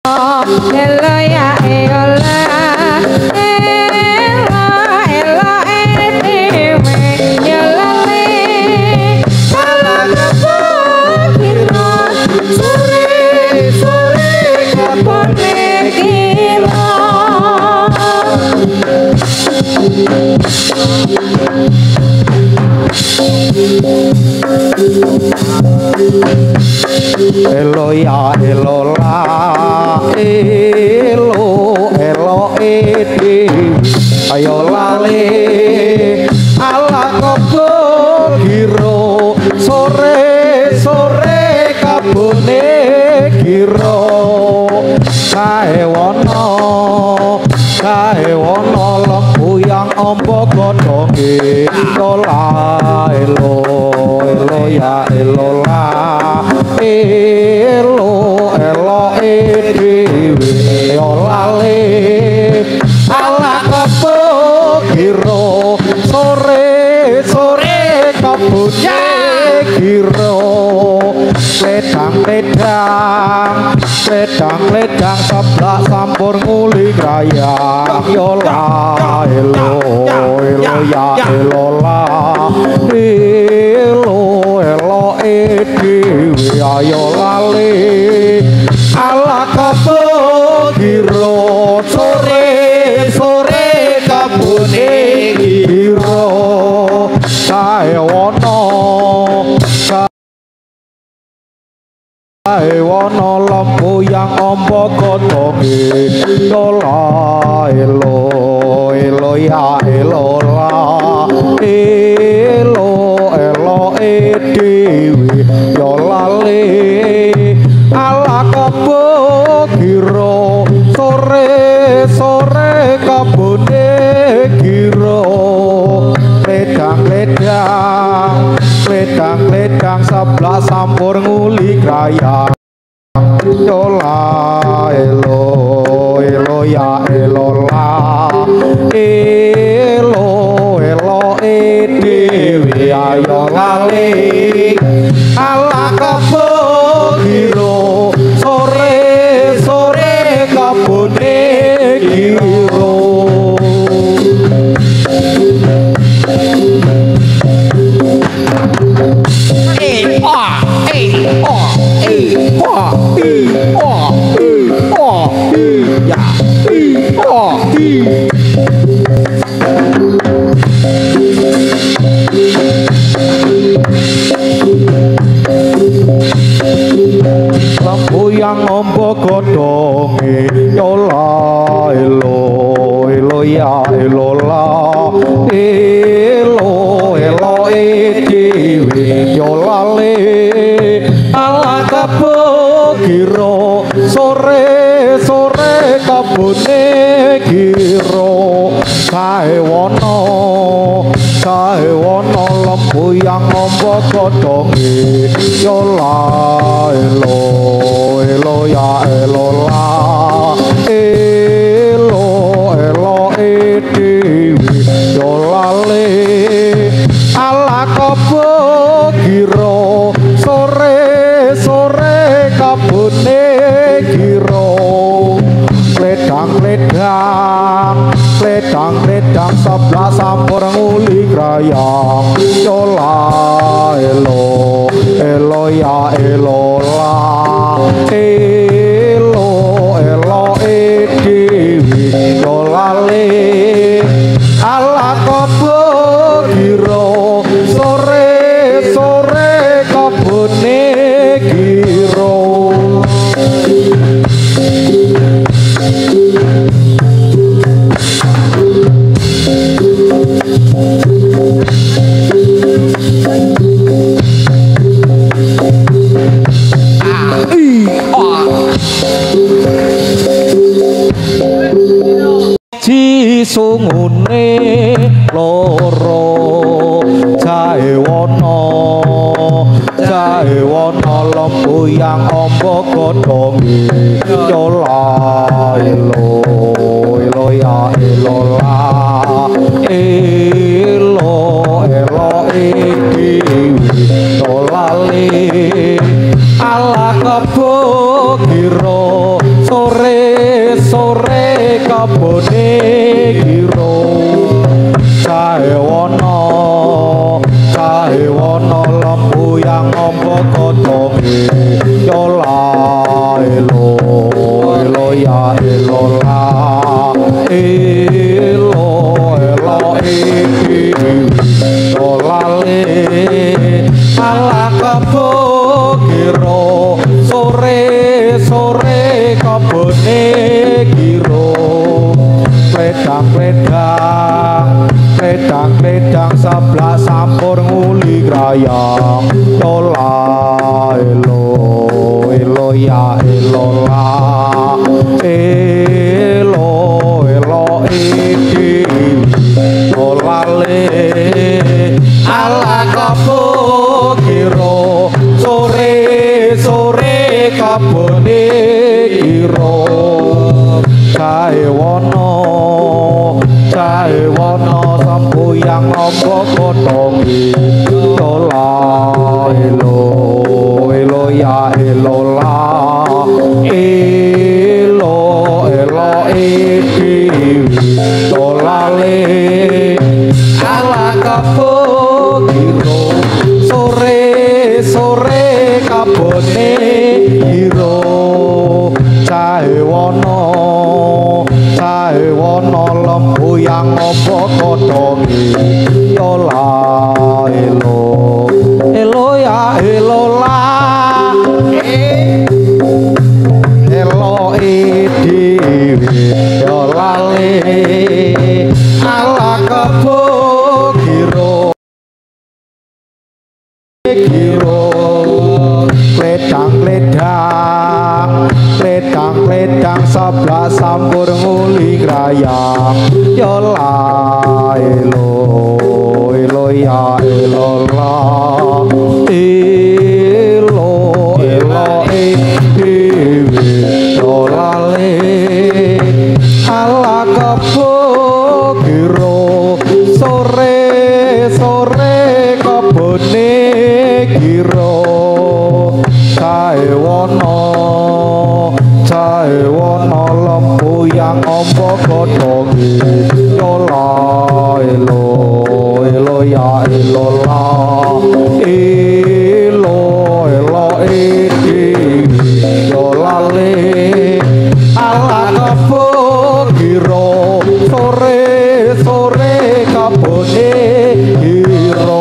Elo ya eola elo elo dhewe yo lale ala kepiro sore sore kapone kira. Elo ya elo la elo elo dhewe ayo lale ala kopo giro sore sore kabone giro kae wono lempuyang ombo godhonge la elo elo ya elo la elo elo dhewe yo lale ala kopo giro sore sore kabone giro ledang ledang ledang ledang seblak sampur nguli grayang yo la elo elo ya elo la elo elo dhewe ayo lale ala kopo giro sore sore kabone giro kae wono kae wono lempuyang ombo godhonge yo la elo elo ya elo la elo elo dhewe yo lale ala kopo giro sore sore kabone giro ledang ledang ledang ledang seblak sampur nguli grayang yo la elo elo ya elo la elo elo dhewe ayo lale ala kopo giro sore sore kabone giro. E A E O E O E O E O E ya E O E. Lempuyang ombo godhonge yo la elo elo ya elo la elo elo dhewe yo lale ala kopo giro sore sore kabone giro kae wono lempuyang ombo godhonge yo la elo elo ya elo la elo elo dhewe yo lale ala kopo giro sore sore kabone giro ledang ledang ledang ledang seblak sampur nguli grayang yo la elo elo ya elo la elo elo dhewe yo lale ala kopo giro sore sore kabone giro. Sungune loro jae wono lempuyang ombo godhonge yo la elo elo ya elo la elo elo dhewe yo lale ala kopo giro sore kebone kira cahewana cahewana lembuyang amba godhonge yola elo elo ya elo la elo elo iki dolale ala kebo kira sore sore kebone kira pledang pledang pledang pledang sebelah sampur nguli grayang yola elo elo ya elo la elo elo iki dolale ala kebo kira sore sore kebone kira cahewana cahewana sembuyang amba godhonge dola elo elo ya elo la elo elo iki dolale ala kebo kira sore sore kebone kira cahewana cahewana lembuyang amba godhonge yola elo elo ya elo la elo dhewe yo lale ala kebo kira kira pledang pledang pledang pledang sebelah sampur nguli grayang yo la elo elo ya elo la elo elo dhewe dolale ala kebo kira sore sore kebone kira cahewana cahewana lembuyang amba godhonge yola elo elo ya elo la elo elo iki dolale ala kebo kira sore sore kebone kira.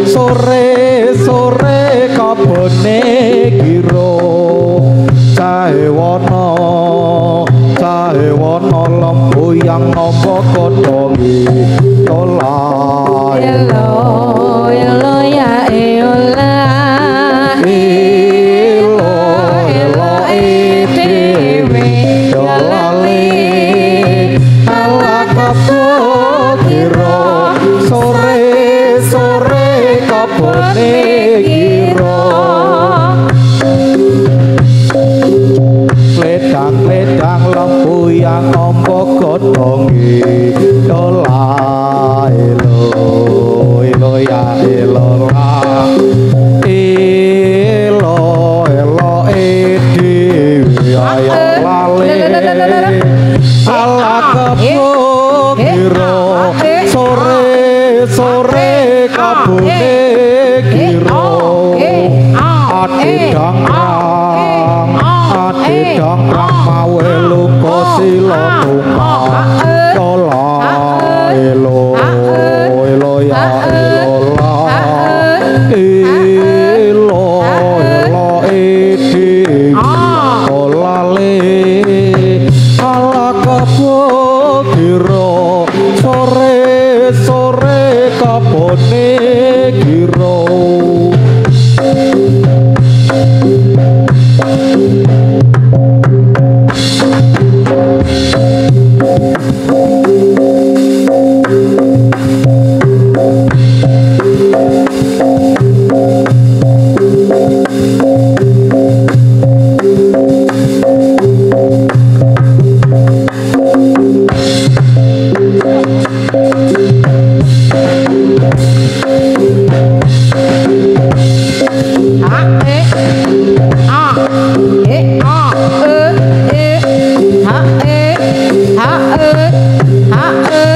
Sore-sore kabone kira cahewana cahewana lembuyang amba kodhonge yo la elo elo ya ela elo elo e dhewe yo lali ala kebo kira sore sore kebone kira kledang-kledang lempuyang amba godhonge yo la elo elo ya elo la elo elo e dhewe ayo lali ala kebo kira sore sore kabune kira ade dangkrang ade dangkrang mawe luka sila tumpang yo la elo elo ya elo la elo elo e dhewe yo lali ala kebo kira sore sore kabone kira. A E A E A E E A E A E A E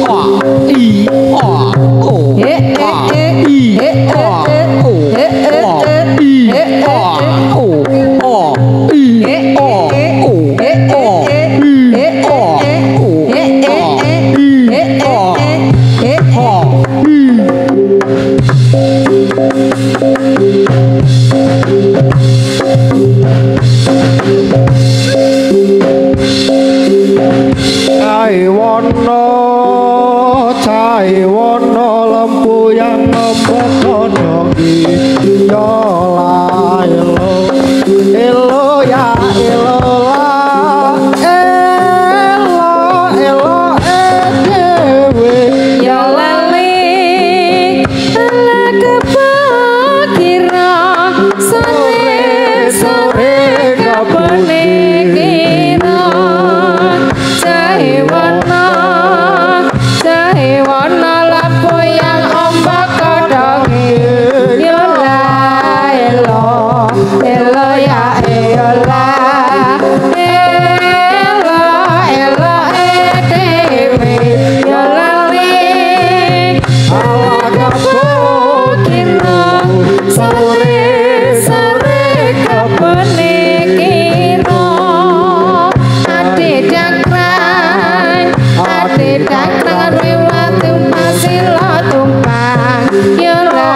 A I A O E A E I E A O E A I E A O A I E A O E A I E A O E A E I A E A I. Caiwana caiwana lempuyang amba godhonge yo la elo elo ya elo la elo elo e dhewe yo lali ala kebo kira sore sore kabone kira caiwana caiwana lempuyang amba kodhonge yo la elo elo ya elo la elo elo e dhewe yo lali ala kebo kira sore sore kabone kira ade dangkrang ade dangkrang liwat tumpah tumpang yo la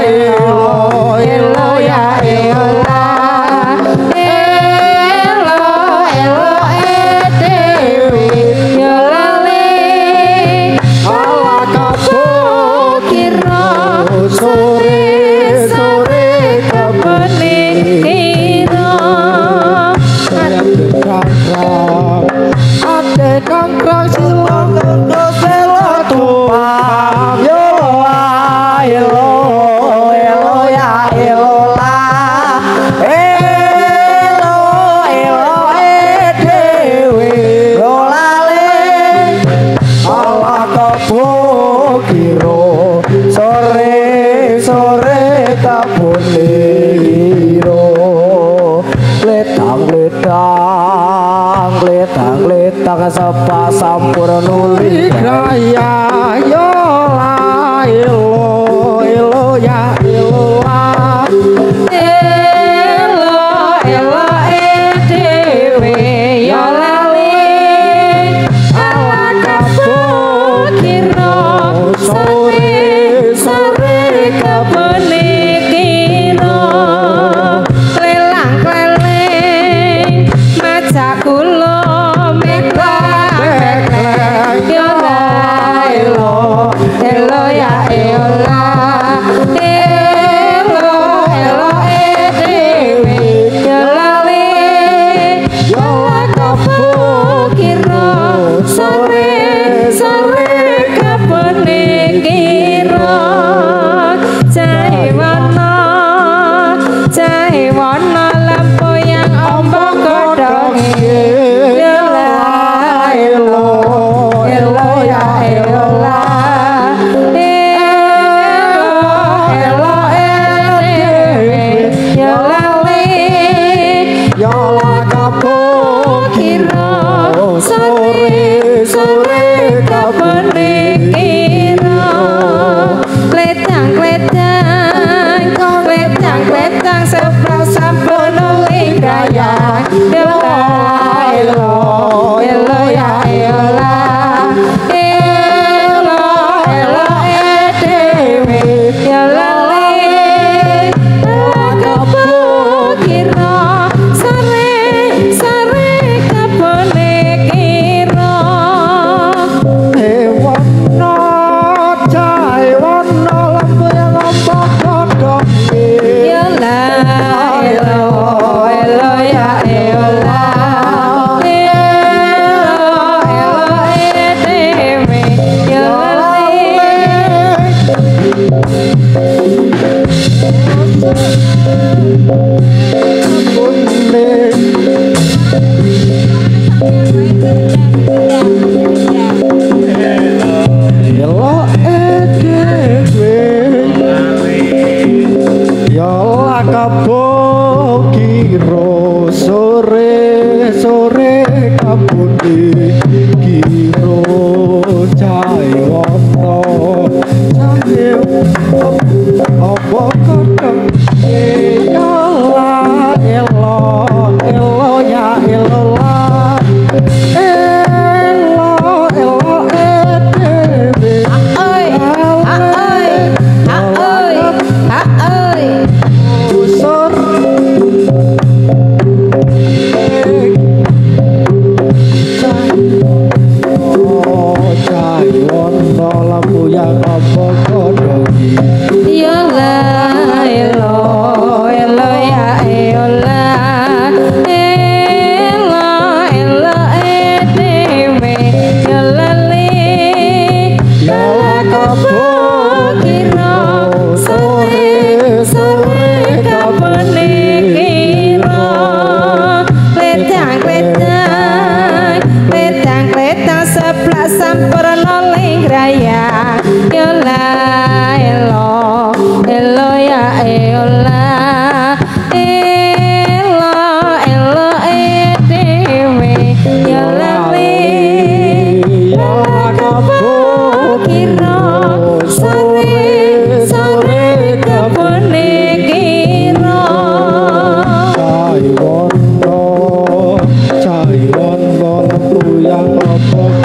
elo elo ya elo la elo elo e dhewe yo lali ala kebo kira sore sore kabone kira ade dangkrang sila sila tumpang yo la elo elo ya elo la elo elo e dhewe yo lali ala kebo kira sore sore kabone kira letang letang letang letang sapa sampur nuli gaya yo la elo elo ya elo la elo elo e dhewe yo lali ala kebo kira sore sore kabone kira klelang kleleng maca kula meta sak sampurna ling raya yola elo elo ya eola elo elo e dewe yola le yola kira sore sore kebone kira. Caiwono, caiwono luyang apa